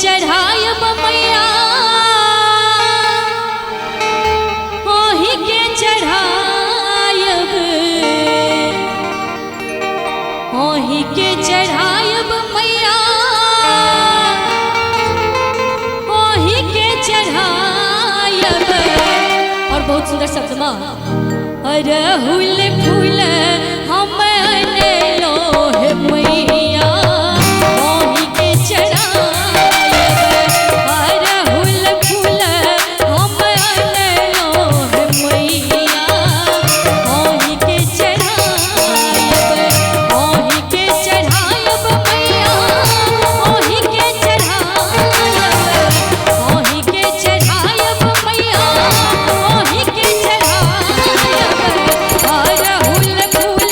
चढ़ायब मैया, ओही के चढ़ायब, ओही के चढ़ायब मैया, ओही के चढ़ायब। और बहुत सुंदर शब्द माँ, अरहुल फूल हम अनलो हे मैया, ओही के चढ़ायब। अरहुल फूल हम अनलो हे मैया, ओही के चढ़ायब। ओही के चढ़ायब मैया, ओही के चढ़ायब। ओही के चढ़ायब मैया, ओही के चढ़ायब। अरहुल फूल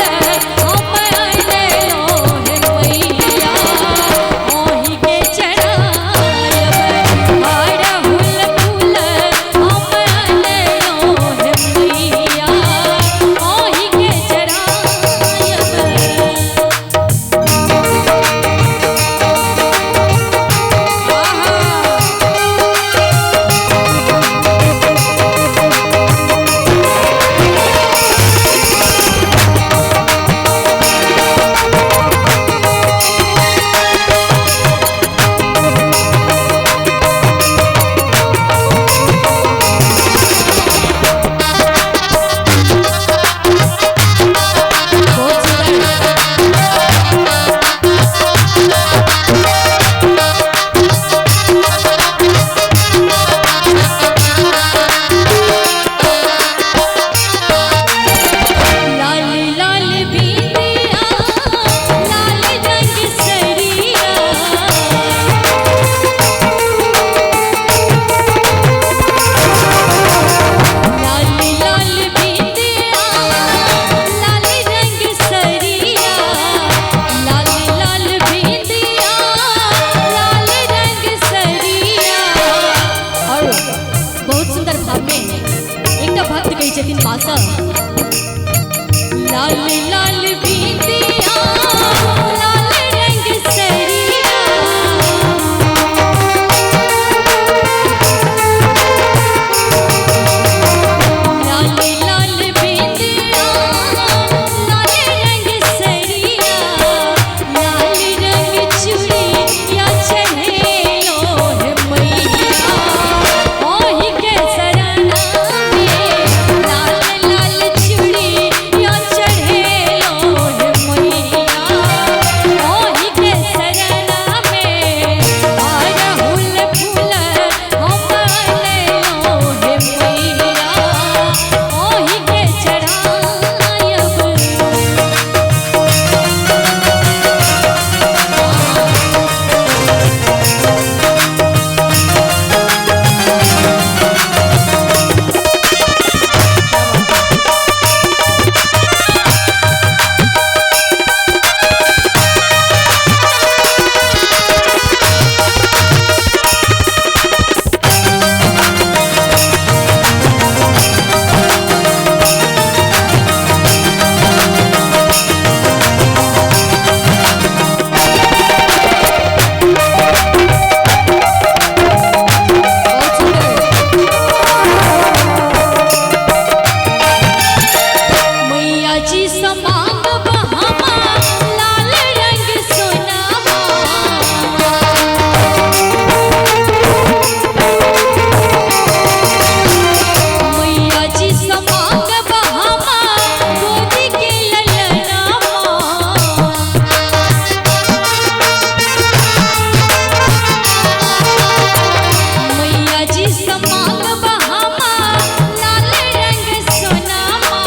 हम अनलो हे मैया, ओही के चढ़ायब। अरहुल फूल हम अनलो हे मैया, ओही के चढ़ायब। बहुत सुंदर। लाल लाल बिंदिया, लाल रंग सरिया, लाल लाल बिंदिया, लाल रंग सरिया, लाल लाल बिंदिया, लाल रंग सरिया। और बहुत सुंदर भाव में एकटा भक्त कहै छथिन माँ सँ, लाल लाल बिंदिया, लाल रंग सरिया, लाल लाल बिंदिया, लाल रंग सरिया, लाल रंग चूड़िया चढ़ेलो हे मैया, ओही के शरणा में। लाल लाल चूड़िया चढ़ेलो हे मैया, ओही के शरणा में। अरहुल फूल हम अनलो हे मैया, ओही के चढ़ायब। बहुत सुंदर। मैया जी समांगब हमा लाल रंग सोनामा, मैया जी समांगब हमा गोदी के ललनामा। मैया जी समांगब हमा लाल रंग सोनामा,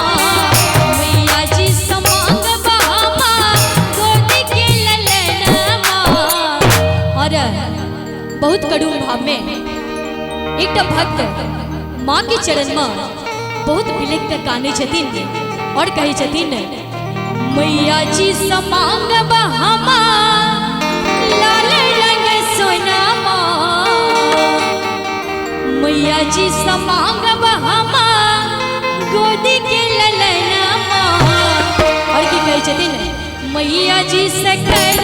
मैया जी समांगब हमा गोदी के ललनामा। और बहुत कड़ुम भाव में एकटा भक्त माँ के चरण में बहुत बिलख के कानै छथिन और कहै छथिन, मैया जी समांगब हमा लाल रंग सोनामा, मैया जी समांगब हमा गोदी के ललनामा। और की कहै छथिन, मैया जी से कर